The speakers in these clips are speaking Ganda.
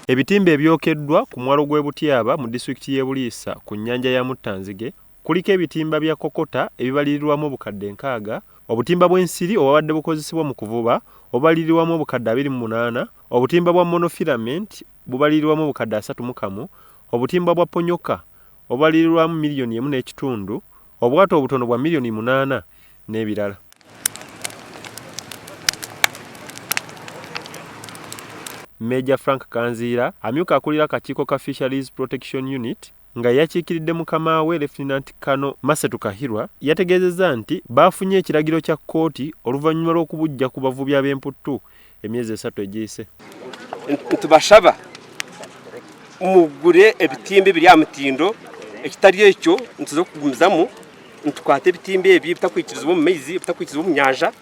Ebitimba ebyokeddwa ku mwalo gw'e Butiaba mu disitulikiti y'e Buliisa ku nnyanja ya Muttanzige kuliko ebitimba bya kokota ebibalirirwamu obukadde 60, obutimba bw'ensiri obwabadde bukozesebwa mu kuvuba obubalirirwamu obukadde 28, obutimba bwa monofilament bubalirirwamu obukadde 31, obutimba bwa ponyoka obubalirirwamu miliyoni 1.5, obwato obutono bwa miliyoni 8 n'ebirala. Major Frank Kanziira amyuka akulira akakiiko ka Fisheries Protection Unit nga yakiikiridde mukama we Lieutenant Colonel Masetu Kahirwa yategeezezza nti baafunye ekiragiro kya kkooti oluvannyuma lw'okubujja ku bavubi ab'emputtu emyezi 3 egiyise. Ntubashaba mugure ebitimba ebiri aha mutindo, ekitari ekyo nituza kugumizamu nitukwata ebitimba ebi bitakwikirizibwa omu maizi, bitakwikirizibwa omu nyanja,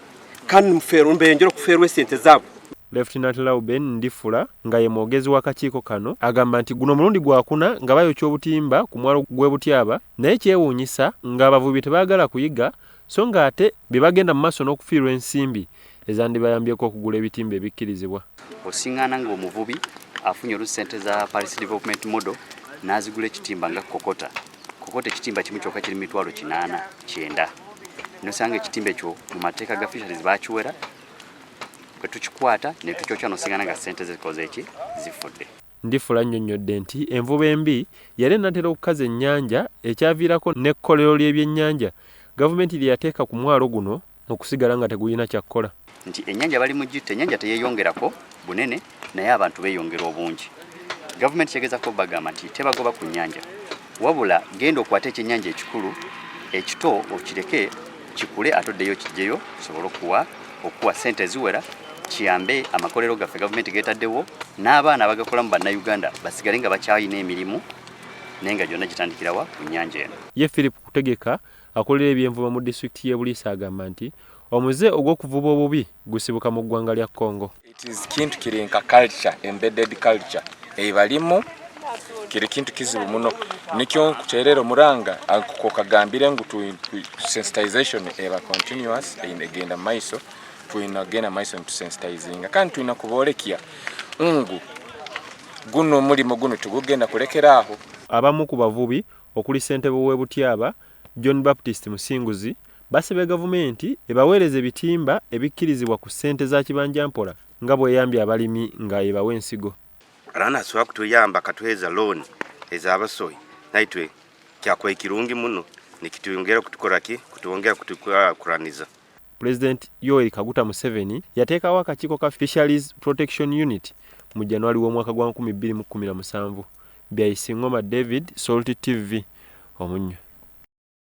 kandi mbeyongera okuferwa esente zaabo. Lieutenant Lauben Ndifula nga ye mwogezi w'akakiiko kano agamba nti guno omulundi gwakuna nga bayokya obutimba ku mwalo gw'e Butiaba, naye kyewuunyisa ng'abavubi tebaagala kuyiga so ng'ate bye bagenda mu maaso n'okufiirwa ensimbi ezandibayambyeko okugula ebitimba ebikkirizibwa. Osingaana ng'omuvubi afunye oluusi ssente za Paris Development Model n'azigula ekitimba nga kokota. Kokota ekitimba kimu kyokka kiri mitwalo 89. Nosanga ekitimba ekyo mu mateeka ga fisheries baakiwera, bwe tukikwata ne tukyokya n'osingana nga ssente zikoze eki zifudde. Ndifula annyonnyodde nti envuba embi yali enaatera okukaza ennyanja ekyaviirako n'ekkolero ly'ebyennyanja gavumenti lye yateeka ku mwalo guno okusigala nga tegulina kyakkola. Nti ennyanja bali mu gitta, ennyanja teyeeyongerako bunene naye abantu beeyongera obungi. Gavumenti kyegezaako bagamba nti tebagoba ku nnyanja, wabula genda okwate ekyennyanja ekikulu ekito okireke kikule ate oddeyo kijjeyo tusobole okuwa ssente eziwera kiyambe amakolero gaffe gavumenti geetaddewo n'abaana abagakolamu bannayuganda basigale nga bakyalina emirimu naye nga gyonna gitandikirawa ku nnyanja eno. Ye Philip Kutegeka akulira ebyenvuba mu disitulikiti y'e Buliisa agamba nti omuze ogw'okuvuba obubi gusibuka mu ggwanga lya Congo. It is kintu kiri nka culture, embedded culture ebalimu kiri kintu kizibu muno, nikyo nkuterera omuranga kokagambire ngu sensitization eba continuous egenda maiso, tulina kugenda maiso nitusensitizinga kandi tulina kuboolekya ngu guno omulimo guno tugugenda kulekera aho. Abamu ku bavubi okuli ssentebe w'e Butiaba John Baptist Musinguzi basabye gavumenti ebaweereze ebitimba ebikkirizibwa ku ssente za kibanjampola nga bw'eyambye abalimi nga ebawa ensigo. Rana asobola kutuyamba akatuheeza looni ez'abasohi naitwe kyakuba ekirungi muno nikitwongera kutukora ki kutwongera kutukurakuraniza. Pulezidenti Yoweri Kaguta Museveni yateekawo akakiiko ka Fisheries Protection Unit mu January w'omwaka gwa 2017. Byayisingoma David, Salt TV, Omunnyo.